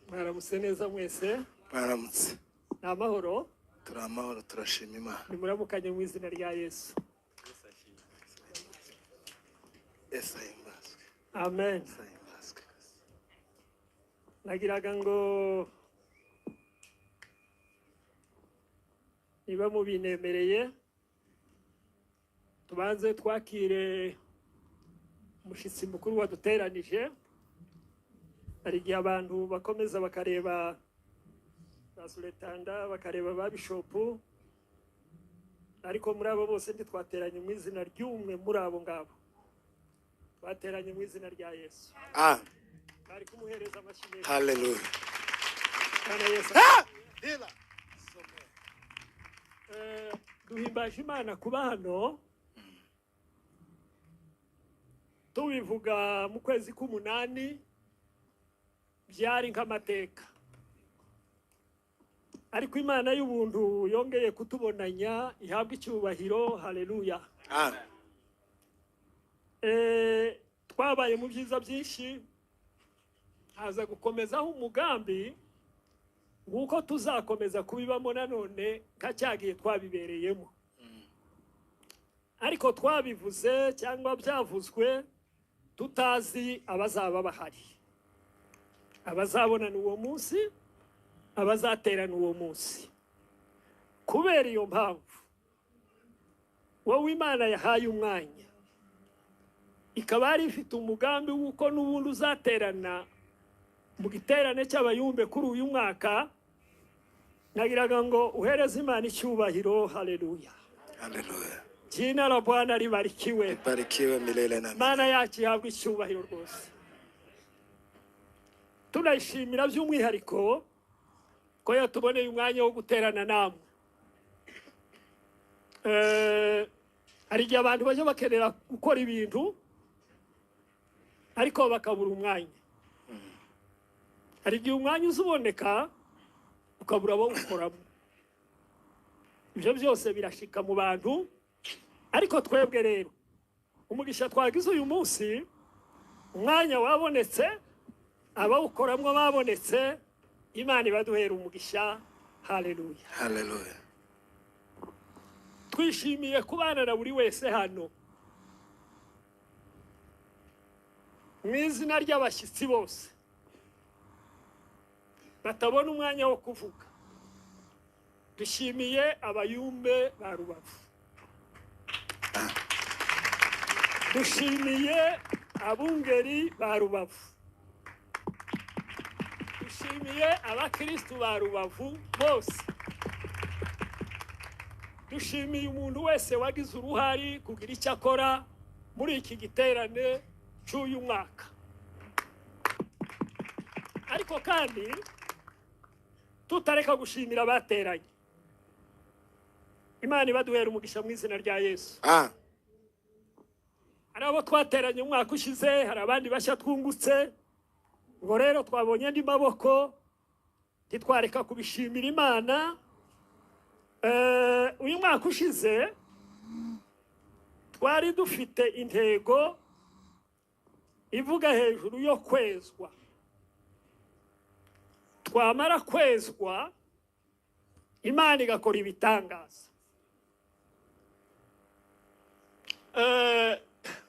Mwaramutse neza mwese. Mwaramutse. Ni amahoro. Turi amahoro, turashima Imana. Nimuramukanye mu izina rya Yesu. Yesu ahimbazwe. Amen. Yesu ahimbazwe. Nagiraga ngo niba mubinemereye tubanze twakire umushyitsi mukuru waduteranije. Hari igihe abantu bakomeza bakareba ba suretanda, bakareba ba bishopu, ariko muri abo bose ntitwateranye mu izina ry'umwe muri abo ngabo, twateranye mu izina rya Yesu. Amen. Bari kumuhereza amashyi menshi. Haleluya. Bwana Yesu. Hila. Duhimbaje Imana kuba hano tubivuga mu kwezi k'umunani, byari nk'amateka, ariko Imana y'ubuntu yongeye kutubonanya, ihabwa icyubahiro. Haleluya. Amen. Twabaye mu byiza byinshi, haza gukomezaho umugambi nk'uko tuzakomeza kubibamo nanone nka cya gihe twabibereyemo. Ariko twabivuze cyangwa byavuzwe tutazi abazaba bahari, abazabonana uwo munsi, abazaterana uwo munsi. Kubera iyo mpamvu wowe Imana yahaye umwanya, ikaba yari ifite umugambi w'uko n'ubundi uzaterana mu giterane cy'abayumbe kuri uyu mwaka, nagiraga ngo uhereze Imana icyubahiro. Haleluya. Haleluya. Jina la Bwana libarikiwe. Barikiwe milele na milele. Mana yacu ihabwe icyubahiro rwose. Tunayishimira by'umwihariko ko yatuboneye umwanya wo guterana namwe. Hari igihe abantu bajya bakenera gukora ibintu ariko bakabura umwanya. Hari igihe umwanya uzuboneka ukabura abo ukoramo. Ibyo byose birashika mu bantu, ariko twebwe rero umugisha twagize uyu munsi, umwanya wabonetse, abawukoramwo babonetse, Imana ibaduhera umugisha. Haleluya. Haleluya. Twishimiye kubana na buri wese hano mu izina ry'abashyitsi bose batabona umwanya wo kuvuga. Dushimiye abayumbe ba Rubavu, dushimiye abungeri ba Rubavu, dushimiye abakristu ba Rubavu bose, dushimiye umuntu wese wagize uruhari kugira icyo akora muri iki giterane cy'uyu mwaka. Ariko kandi tutareka gushimira abateranye. Imana ibaduhera umugisha mu izina rya Yesu. Hari abo twateranye umwaka ushize, hari abandi bashya twungutse, ngo rero twabonye andi maboko, ntitwareka kubishimira Imana. Uyu mwaka ushize twari dufite intego ivuga hejuru yo kwezwa. Twamara kwezwa Imana igakora ibitangaza.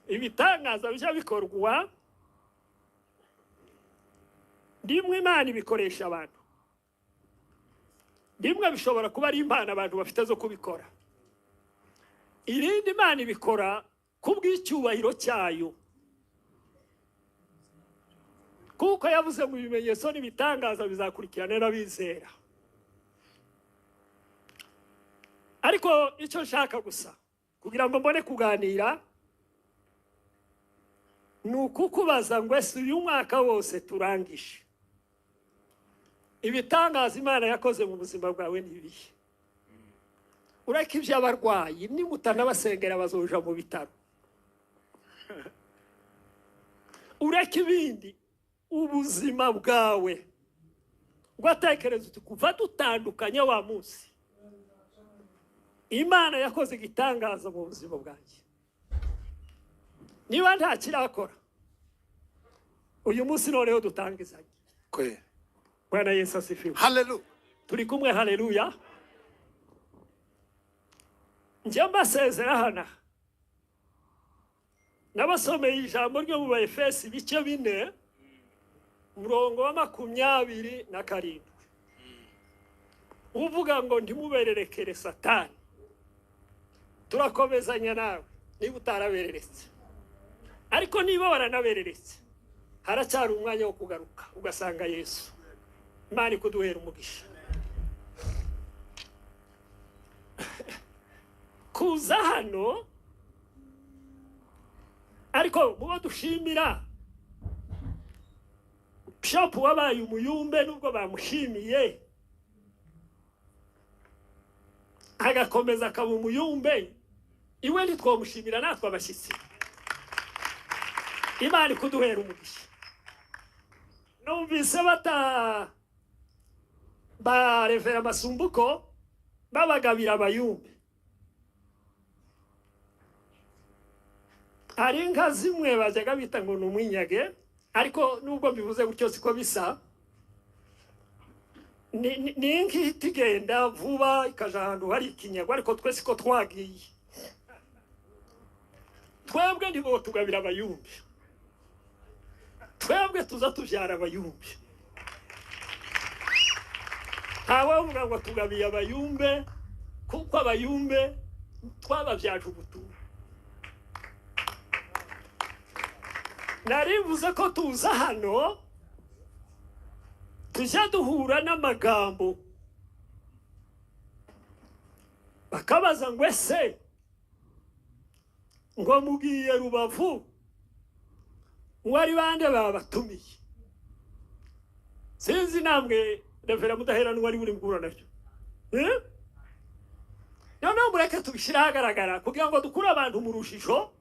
Ibitangaza bijya bikorwa rimwe Imana ibikoresha abantu, rimwe bishobora kuba ari impano abantu bafite zo kubikora, irindi Imana ibikora kubw'icyubahiro cyayo, kuko yavuze mu bimenyetso n'ibitangaza bizakurikirana n'abizera. Ariko icyo nshaka gusa kugira ngo mbone kuganira ni ukukubaza ngo ese uyu mwaka wose turangije ibitangaza Imana yakoze mu buzima bwawe ni ibihe? Ureke iby'abarwayi, nimutanabasengera bazoja mu bitaro. Ureke ibindi, ubuzima bwawe ugatekereza uti kuva dutandukanye wa munsi Imana yakoze igitangaza mu buzima bwanjye. Niba nta kirakora uyu munsi, noneho dutangizanye. Kweli. Bwana Yesu asifiwe. Haleluya. Turi kumwe, haleluya. Njya mbasezera hana, nabasomeye ijambo ryo mu Baefesi ibice 4, umurongo wa 27, uvuga ngo ntimubererekere Satani. Turakomezanya nawe niba utarabereretse, ariko niba waranabereretse haracyari umwanya wo kugaruka ugasanga Yesu. Imana ikuduhera umugisha. Kuza hano, ariko mubo dushimira Bishop wabaye umuyumbe, nubwo bamushimiye agakomeza akaba umuyumbe, iwe ntitwamushimira natwe abashyitsi. Imana ikuduhera umugisha. Numvise bata ba Revera Masumbuko babagabira abayumbe. Hari inka zimwe bajyaga bita ngo ni umwinyage, ariko nubwo mbivuze gutyo siko bisa. Ni inka ihita igenda vuba ikaja ahantu hari ikinyago, ariko twe siko twagiye. Twebwe ntibo tugabira abayumbe, twebwe tuza tubyara abayumbe. Ntawavuga ngo tugabiye abayumbe, kuko abayumbe twababyaje ubutumwa. Narivuze ko tuza hano tujya duhura n'amagambo, bakabaza ngo ese ngo mugiye Rubavu, ngo ari bande babatumiye? Sinzi namwe Revera Mudaheranwa ari buri mugura nacyo. Noneho mureke tubishyire ahagaragara kugira ngo dukure abantu mu rujijo,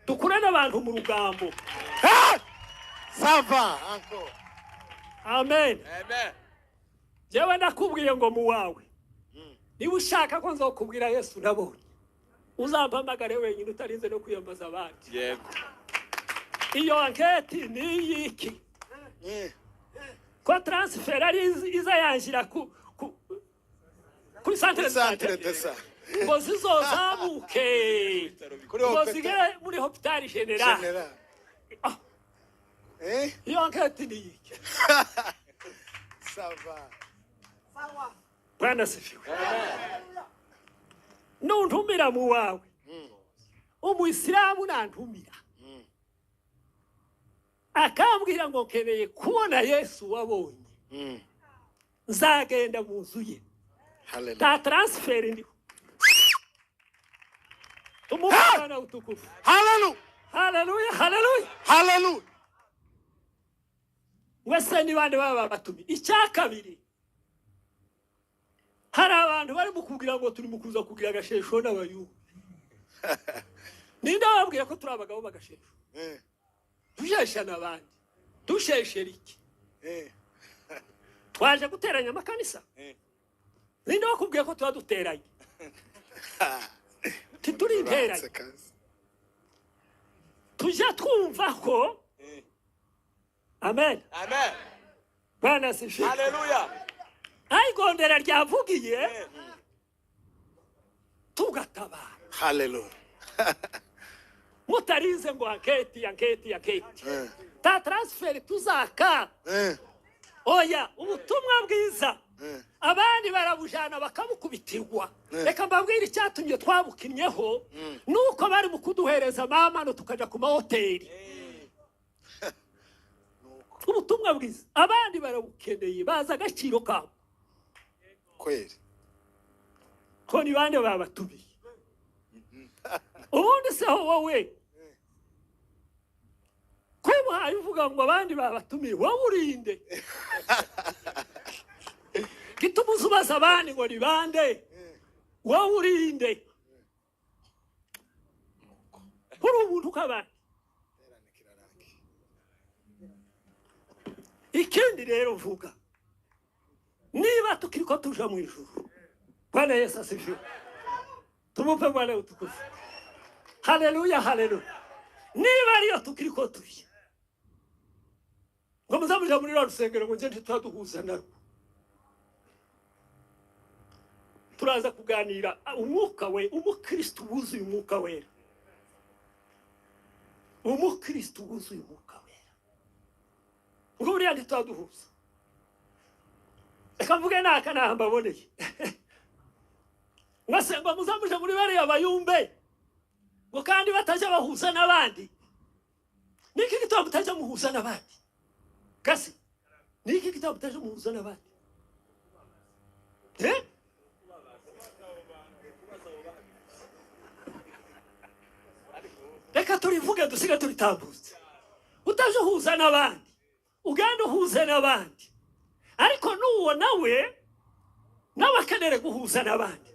dukure n'abantu mu rugambo. Ça va encore. Amen. Amen. Jewe ndakubwiye ngo mu wawe, niba ushaka ko nzokubwira Yesu nabonye, uzampamagare wenyine utarinze no kwiyambaza abandi. Yego. Iyo anketi ni iyiki? Ko transfer ari iza yanjira kuri centre de Centre santé de santé. ngo zizozamuke Kuri ngo hôpital. zigere muri hôpital général. Général. Ah. Eh? Iyo anketi ni iyiki? Ça va. Bwana asifiwe. Nuntumira mu wawe, umuyisilamu nantumira akambwira ngo nkeneye kubona Yesu wabonye, nzagenda mu nzu ye. Haleluya. Nta transfer ndiho. Tumuhe Bwana utukufu. Haleluya. Haleluya, haleluya. Haleluya. Wese ni bande baba batumye? Icya kabiri, hari abantu bari mu kugira ngo turi mu kuza kugira agashesho n'abayumbe. Ninde wababwira ko turi abagabo b'agashesho? Dushesha n'abandi, dusheshera iki? Twaje guteranya amakanisa? Ninde wakubwiye ko tuba duteranye? Tituri interanye. Kazi. Tujya twumva ko amen. Amen. Bwana asifiwe. Haleluya. Ayigondera ryavugiye tugatabara. Haleluya. Mutarize ngo anketi, anketi, anketi, ta transfer tuzaka. Oya, ubutumwa bwiza abandi barabujana bakabukubitirwa. Reka mbabwire icyatumye twabukinnyeho, nuko bari mu kuduhereza amamano tukaja ku mahoteli. Ubutumwa bwiza abandi barabukeneye, bazi agaciro kabo. Kweli. Ko ni bande babatumiye? Ubundi se ho wowe kwimuhaye uvuga ngo abandi babatumiye, wowe urinde gituma uzubaza abandi ngo ni bande? Wowe urinde? Uri umuntu uk'abandi. Ikindi rero mvuga, niba tukiriko tuja mu ijuru, Bwana Yesu asifiwe, tumupe Bwana utukufu. Haleluya, haleluya. Niba ariyo tukiri ko tuye, ngo muzamuja muri rwa rusengero, ngo nje ntituraduhuza narwo. Turaza kuganira umwuka we, umukristo wuzuye umwuka wera, umukristo wuzuye umwuka wera, ngo buriya ntituraduhuza. Reka mvuge naka naha mbaboneye, ngo se ngo muzamuje muri bariya bayumbe, ngo kandi batajya bahuza n'abandi. Niki gituma mutajya muhuza n'abandi gasi? Niki gituma mutajya muhuza n'abandi? Eh? Reka turivuge dusiga turitambutse. Utaje uhuza n'abandi, ugenda uhuze n'abandi, ariko n'uwo nawe nawe akenere guhuza n'abandi.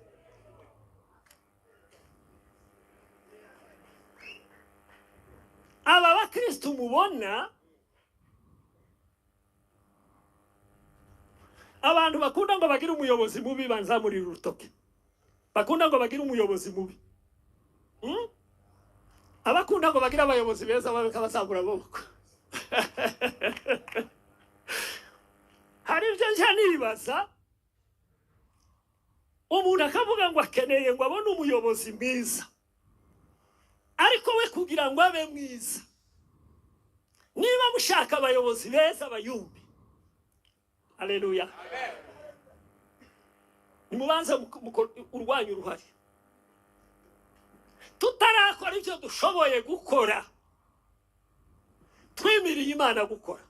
Aba bakristu mubona, abantu bakunda ngo bagire umuyobozi mubi, banzamurira urutoke, bakunda ngo bagire umuyobozi mubi. Abakunda ngo bagire abayobozi beza bakabazamura amaboko. Hari ibyo njya nibaza, umuntu akavuga ngo akeneye ngo abone umuyobozi mwiza, ariko we kugira ngo abe mwiza, niba mushaka abayobozi beza bayumve. Haleluya. Nimubanze urwanya uruhare. Tutarakora ibyo dushoboye gukora, twimiriye Imana gukora.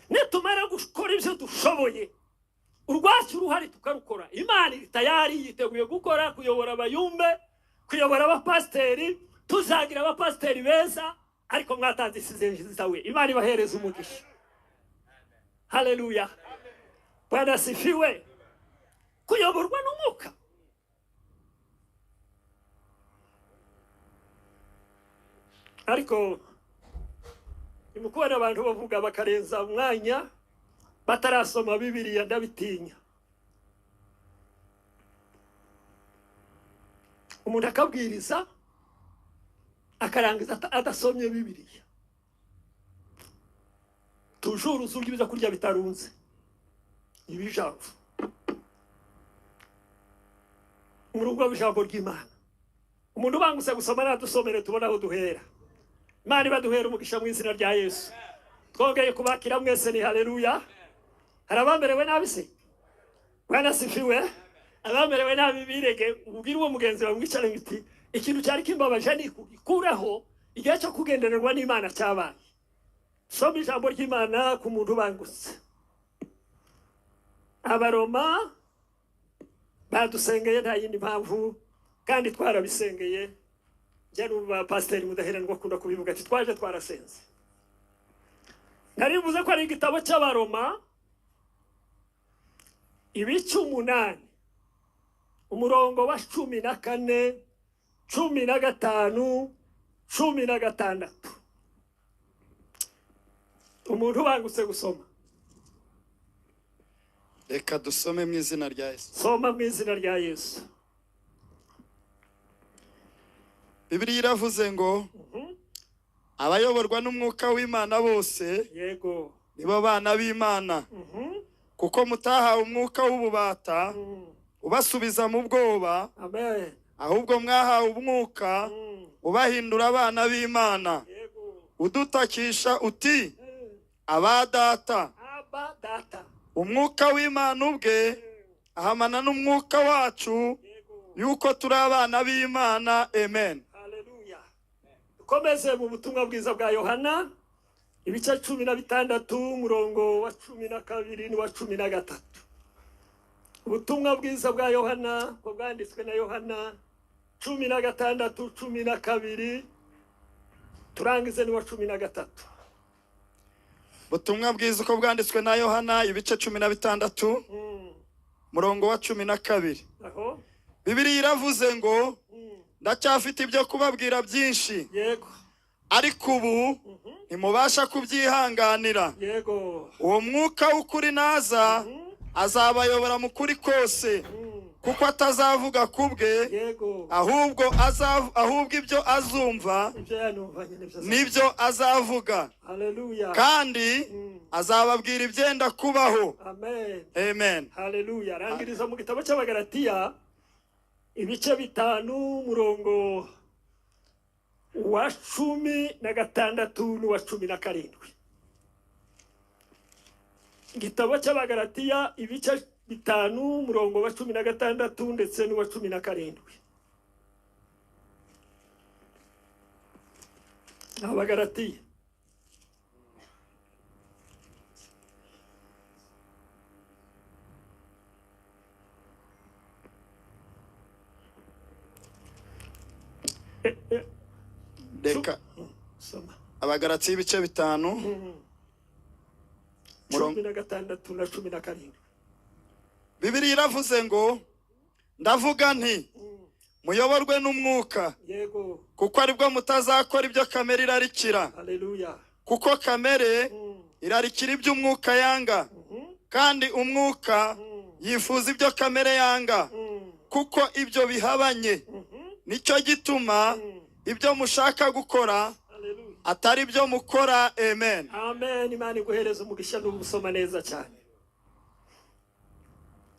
Nitumara gukora ibyo dushoboye, urwacu uruhare tukarukora, Imana iri tayari, yiteguye gukora, kuyobora abayumbe, kuyobora abapasiteri. Tuzagira abapasiteri beza, ariko mwatanze isizeni we. Imana ibahereza umugisha. Haleluya. Bwana asifiwe. Kuyoborwa n'umwuka. Ariko nimukubona abantu bavuga bakarenza umwanya batarasoma Bibiliya, ndabitinya. Umuntu akabwiriza akarangiza adasomye Bibiliya. Toujours uzurya ibyo kurya bitarunze, ibijambo umurongo w'ijambo ry'Imana. Umuntu ubangutse gusoma nadusomere tubone aho duhera. Imana ibaduhera umugisha mu izina rya Yesu. Twongeye kubakira mwese, ni haleluya. Hari abamerewe nabi se? Bwana asifiwe. Abamerewe nabi birege, ubwire uwo mugenzi wawe mwicare uti ikintu cyari kimbabaje ni kugikuraho, igihe cyo kugendererwa n'Imana cyabaye. Soma ijambo ry'Imana ku muntu ubangutse. Abaroma badusengeye nta yindi mpamvu, kandi twarabisengeye. Njya numva pasiteri Mudaheranwa akunda kubivuga ati twaje twarasenze. Nari mvuze ko ari igitabo cy'Abaroma ibice 8, umurongo wa 14, 15, 16. Umuntu ubangutse gusoma. Reka dusome mu izina rya Yesu. Soma mu izina rya Yesu. Bibiliya iravuze ngo abayoborwa n'umwuka w'Imana bose, yego, nibo bana b'Imana. Kuko mutahawe umwuka w'ububata ubasubiza mu bwoba, amen, ahubwo mwahawe umwuka ubahindura abana b'Imana, yego, udutakisha uti aba data. Aba data. Umwuka w'Imana ubwe ahamana n'umwuka wacu yuko turi abana b'Imana. Amen. Haleluya. Dukomeze mu butumwa bwiza bwa Yohana ibice 16, umurongo wa 12 n'uwa 13. Ubutumwa bwiza bwa Yohana ko bwanditswe na Yohana 16, 12, turangize n'uwa 13. Butumwa bwiza uko bwanditswe na Yohana ibice 16, murongo wa 12. Aho Bibiliya iravuze ngo ndacyafite ibyo kubabwira byinshi, yego, ariko ubu ntimubasha kubyihanganira. Yego. Uwo mwuka w'ukuri naza azabayobora mu kuri kose, Kuko atazavuga ku bwe, Yego. ahubwo ibyo azumva Ibyo yanumvanye nibyo azavuga. nibyo azavuga, Haleluya. kandi azababwira ibyenda kubaho. Amen. Amen. Haleluya. Rangiriza mu gitabo cy'Abagalatiya ibice 5, umurongo wa 16 n'uwa 17. Igitabo cy'Abagalatiya ibice 5, umurongo wa 16 ndetse n'uwa 17. Abagalatiya. Reka Soma. Abagalatiya ibice 5, murongo 16 na 17. Bibiliya iravuze ngo: "Ndavuga nti muyoborwe n'umwuka, kuko aribwo mutazakora ibyo kamere irarikira, Haleluya. kuko kamere irarikira ibyo umwuka yanga, kandi umwuka yifuza ibyo kamere yanga, kuko ibyo bihabanye. Nicyo gituma ibyo mushaka gukora Haleluya. atari byo mukora." Amen. Amen. Imana iguhereza umugisha n'ubusoma neza cyane.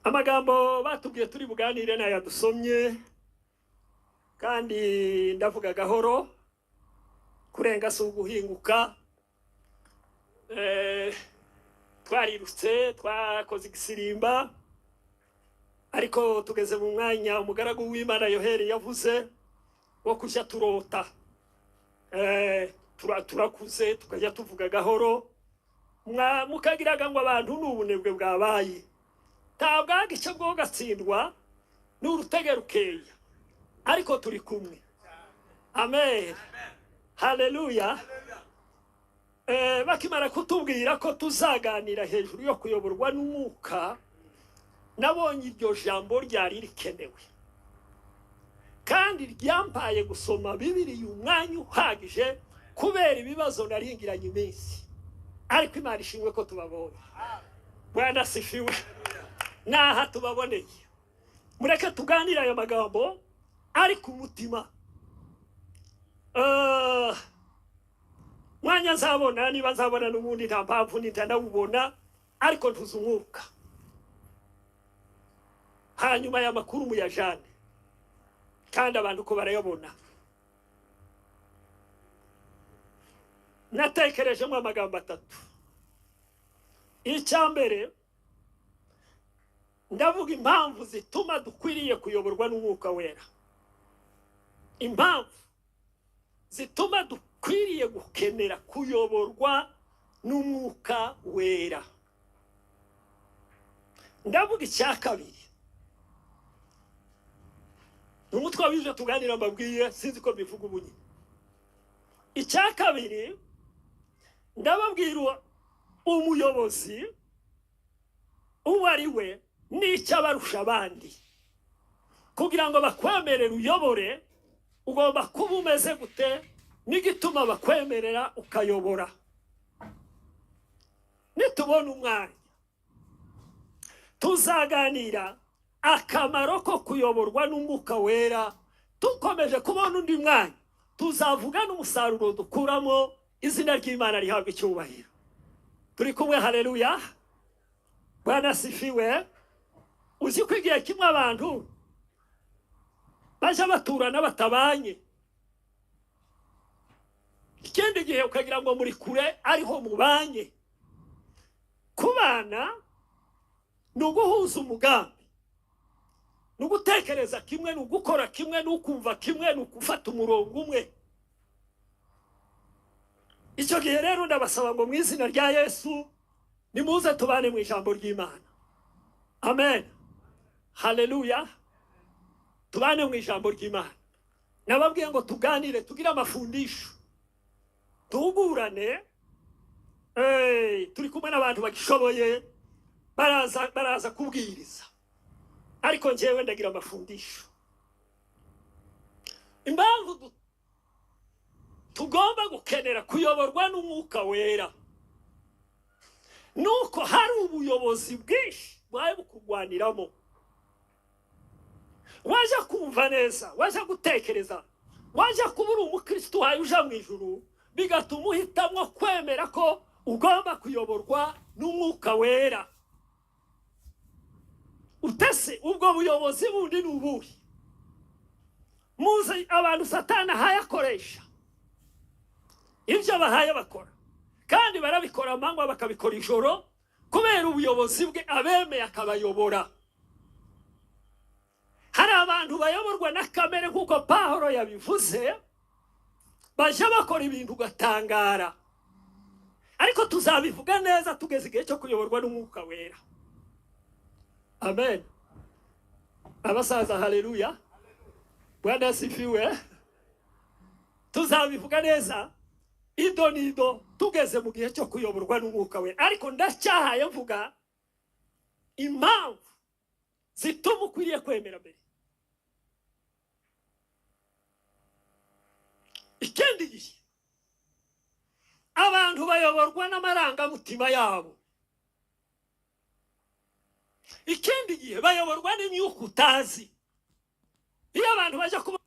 Amagambo batubwiye turi buganire n'aya dusomye, kandi ndavuga gahoro, kurenga si uguhinguka. Twarirutse, twakoze igisirimba, ariko tugeze mu mwanya umugaragu w'Imana Yoheri yavuze wo kujya turota. Turakuze tukajya tuvuga gahoro, mukagiraga ngo abantu ni ubunebwe bwabaye. Nta bwagice bwo gatsindwa ni urutege rukeya, ariko turi kumwe. Amen. Haleluya. Bakimara kutubwira ko tuzaganira hejuru yo kuyoborwa n'umwuka, nabonye iryo jambo ryari rikenewe, kandi ryampaye gusoma Bibiliya umwanya uhagije kubera ibibazo naringiranye iminsi. Ariko Imana ishimwe ko tubabonye. Bwana sifiwe. Naha tubaboneye, mureke tuganire aya magambo ari ku mutima. Mwanya nzabona, niba nzabona n'ubundi nta mpamvu ntitanawubona, ariko ntuzi umwuka. Hanyuma aya makuru muyajane, kandi abantu ko barayabona. Natekerejemo amagambo 3. Icya mbere, ndavuga impamvu zituma dukwiriye kuyoborwa n'umwuka wera, impamvu zituma dukwiriye gukenera kuyoborwa n'umwuka wera. Ndavuga icya kabiri, ni umutwe w'ibyo tuganira mbabwiye, sinzi ko mbivuga ubu nyine. Icya kabiri, ndababwira umuyobozi uwo ari we n'icyo abarusha abandi. Kugira ngo bakwemerere uyobore, ugomba kuba umeze gute, n'igituma bakwemerera ukayobora. Nitubona umwanya tuzaganira akamaro ko kuyoborwa n'umwuka wera. Tukomeje kubona undi mwanya tuzavuga n'umusaruro dukuramo. Izina ry'Imana rihabwa icyubahiro. Turi kumwe. Haleluya. Bwana sifiwe. Uzi ko igihe kimwe abantu baje baturana batabanye, ikindi gihe ukagira ngo muri kure ariho mubanye. Kubana ni uguhuza umugambi, ni ugutekereza kimwe, ni ugukora kimwe, ni ukumva kimwe, ni ugufata umurongo umwe. Icyo gihe rero ndabasaba ngo mu izina rya Yesu nimuze tubane mu ijambo ry'Imana. Amen. Haleluya. Tubane mu ijambo ry'Imana. Nababwiye ngo tuganire, tugire amafundisho, duhugurane. Turi kumwe n'abantu bagishoboye, baraza kubwiriza, ariko njyewe ndagira amafundisho. Impamvu tugomba gukenera kuyoborwa n'umwuka wera nuko hari ubuyobozi bwinshi bwaye bukurwaniramo. Waje kumva neza, waje gutekereza, waje kuba uri umukristo uhaye uja mu ijuru, bigatuma uhitamwo kwemera ko ugomba kuyoborwa n'Umwuka Wera. Utese ubwo buyobozi bundi ni ubuhe? Muzi abantu Satani ahaye akoresha, ibyo bahaye bakora, kandi barabikora amanywa, bakabikora ijoro, kubera ubuyobozi bwe abemeye akabayobora. Hari abantu bayoborwa na kamere, nk'uko Pahoro yabivuze, bajya bakora ibintu ugatangara. Ariko tuzabivuga neza tugeze igihe cyo kuyoborwa n'Umwuka Wera. Amen. Abasaza, haleluya, Bwana asifiwe. Tuzabivuga neza ido n'ido tugeze mu gihe cyo kuyoborwa n'Umwuka Wera. Ariko ndacyahaye mvuga impamvu zituma ukwiriye kwemera mbere. Ikindi gihe abantu bayoborwa n'amarangamutima yabo, ikindi gihe bayoborwa n'imyuka utazi. Iyo abantu bajya kuba